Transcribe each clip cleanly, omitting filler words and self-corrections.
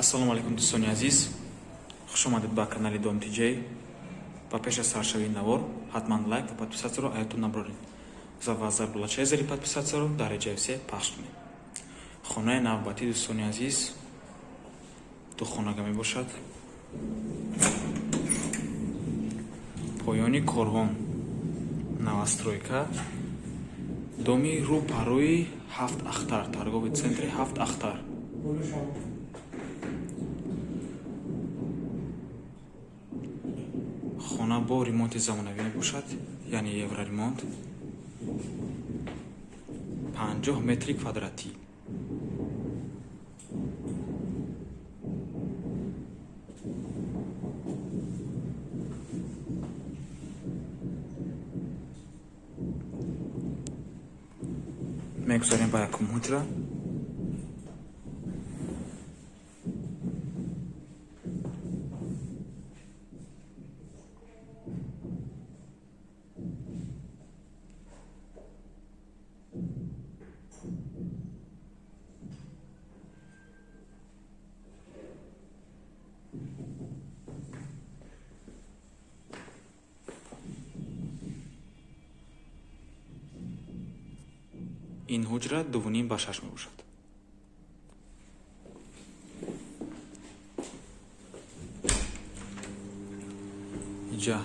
Ассалому алайкум, дӯстони азиз, хушомадед ба канали Дом Тиҷей. Ва пеш аз саршавии навор ҳатман лайк ва подписаться ро аётон набароред ва зарбулачаи зери подписаться ро дар реҷаи все пахш кунед. Хонаи навбатӣ, дӯстони азиз, духонага мебошад. Поёни Корвон, новостройка, доми рӯ парои Ҳафт Ахтар, торговый центри Ҳафт Ахтар. Хона бо ремонти замонавӣ мебошад, яъне евроремонт, 50 метри квадратӣ. Мегузарем ба якум ҳуҷра. Ин ҳуҷра 2,5 ба 6 мебошад. Иҷа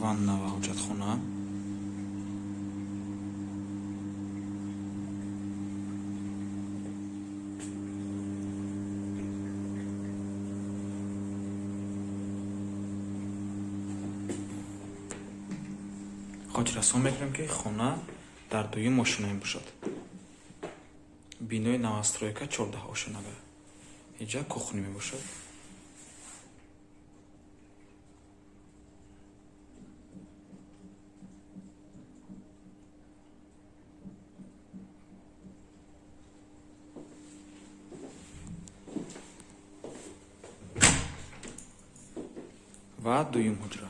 ванна ва ҳоҷатхона. Хотиррасон мекунем, ки хона дар дуюм ошёна мебошад, бинои новостройка, 14 ошёнага. Иҷа кухня мебошад. Ва дуюм ҳуҷра.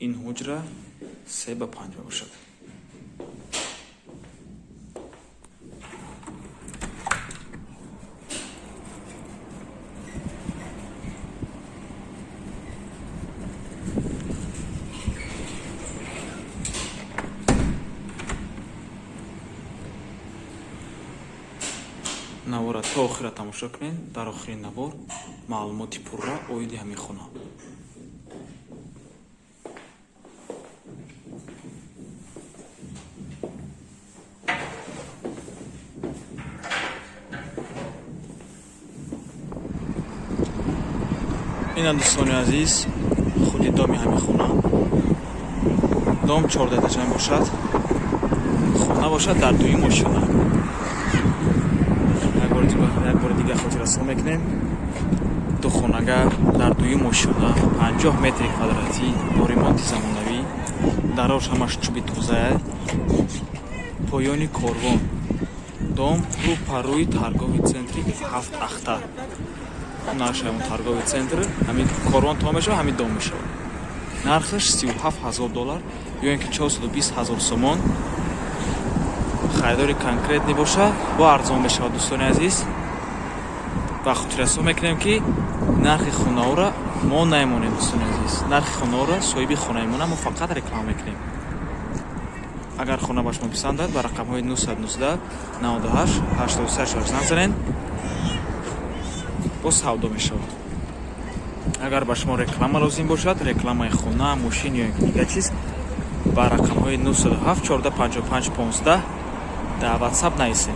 Ин ҳуҷра 3 ба 5 мебошад. Навора то охира тамошо кунед. Дар охири навор маълумоти пурра оиди ҳамин хона. Ина, дӯстони азиз, худи доми ҳамин хона. Дом 14 этажа мебошад, хона бошад дар дуюм ошёна. Як бори дига хотиррасон мекунем: духонага дар дуюм ошёна, 50 метри квадратӣ, бо ремонти замонавӣ, дарош ҳамаш чӯби тозая. Поёни Корвон, дом рӯ парӯи торговый центри Ҳафт Ахтар. Нархи ҳамон торговый центр, ҳамин Корвон то мешавад, ҳамин дом мешавад. Нархаш 37 000 доллар ё ин ки 420 000 сомон. Харидори конкретный бошад, бо арзон мешавад. Дӯстони азиз, ва хотиррасон мекунем, ки нархи хонаҳоро мо намемонем. Дӯстони азиз, нархи хонаҳоро соҳиби хона мемонад, мо фақат реклама мекунем. Агар хона ба шумо писандад, ба рақамҳои 919 98 83 занг занед, боз савдо мешавад. Агар ба шумо реклама лозим бошад, рекламаи хона, мошин ё дигар чиз, ба рақамҳои 907 14 55 15 дар Ватсап нависед.